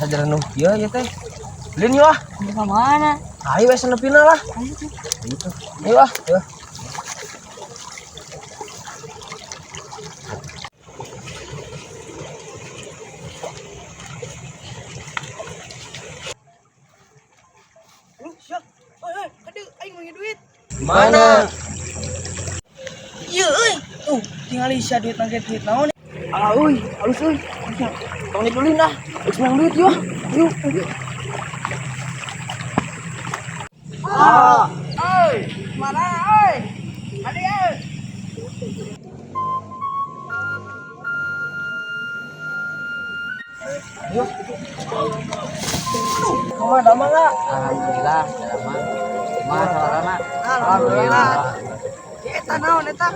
Asa jerenuh kieu ieu teh. Lin yeuh ah. Ka mana? Ayo we sanepina lah. Ayo tuh. Ayo ah, ayo. Lu siap. Oi, oi, kade aing manggil duit. Mana? Iya euy. Tuh, tinggal sia duit nangke duit naon. Alah euy, halus euy. Tong dulin ah. Geus menang duit yeuh. Yuk. Ah. Oi, mana oi? Kade euy. Yuk. Kumaha damang ah? Alhamdulillah, damang. Kumaha sawarana? Alhamdulillah. Eta naon eta?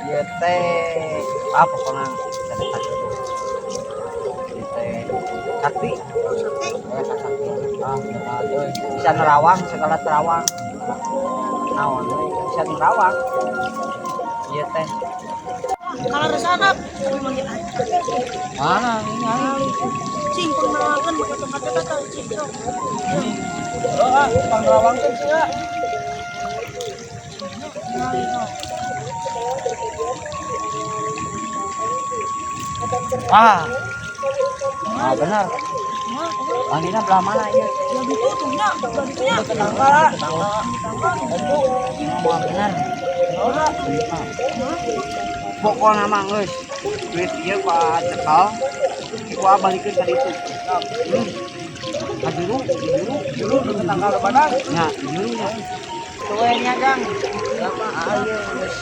Ieu teh apa pokona cerita gitu. Ieu teh sakti. Sakti. Eh, sakti. Ah, euy. Bisa nerawang, segala terawang. Naon euy, bisa nerawang. Ieu teh. Kalau resana tapi manggil aing. Mana ini aing? Cing pangnawakeun make tongkat eta tah cing sok. Oh, ah, pangrawangkeun sih ah. Ah. Ah, benar. Manggilna belah mana ieu? Belah ditu tuh nya, belah ditu nya. Tetangga lah. Wah, benar. Pokokna mah geus duit ieu ku cekel, ku balikeun ka ditu. Ka juru, juru, Dulu ke tetangga lebaran. nya, juru nya. Tuh we nya, Gang. Lama ayo geus.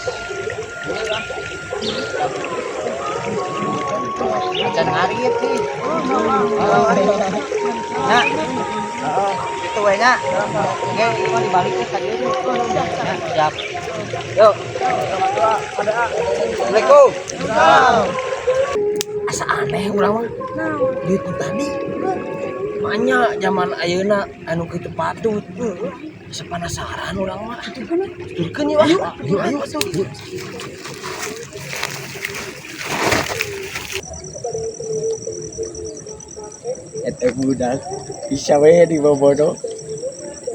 Acan ngarit sih. Nya. Heeh, kitu we nya. Oke, ieu mah dibalikeun ka juru. Nya, siap. Yuk. Assalamualaikum. Asa aneh urang mah. Duit nu tadi. Banyak zaman ayeuna anu kitu patut. Asa penasaran urang mah. Tuturkeun yeuh ah. Yuk ayo atuh. Eta budak bisa we dibobodo.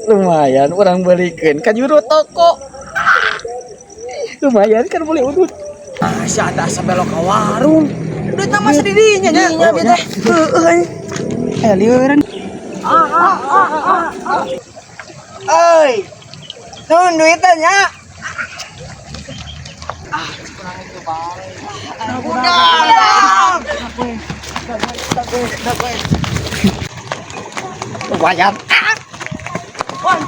Lumayan urang belikeun ka juru toko. Lumayan kan boleh udut. Ah, si ada asa belok ka warung. Duit nama sendirinya nya. Dinya bi teh. Heeh. Eh lieureun. Oi. Nun duitnya nya. Budak. Lumayan. Wan.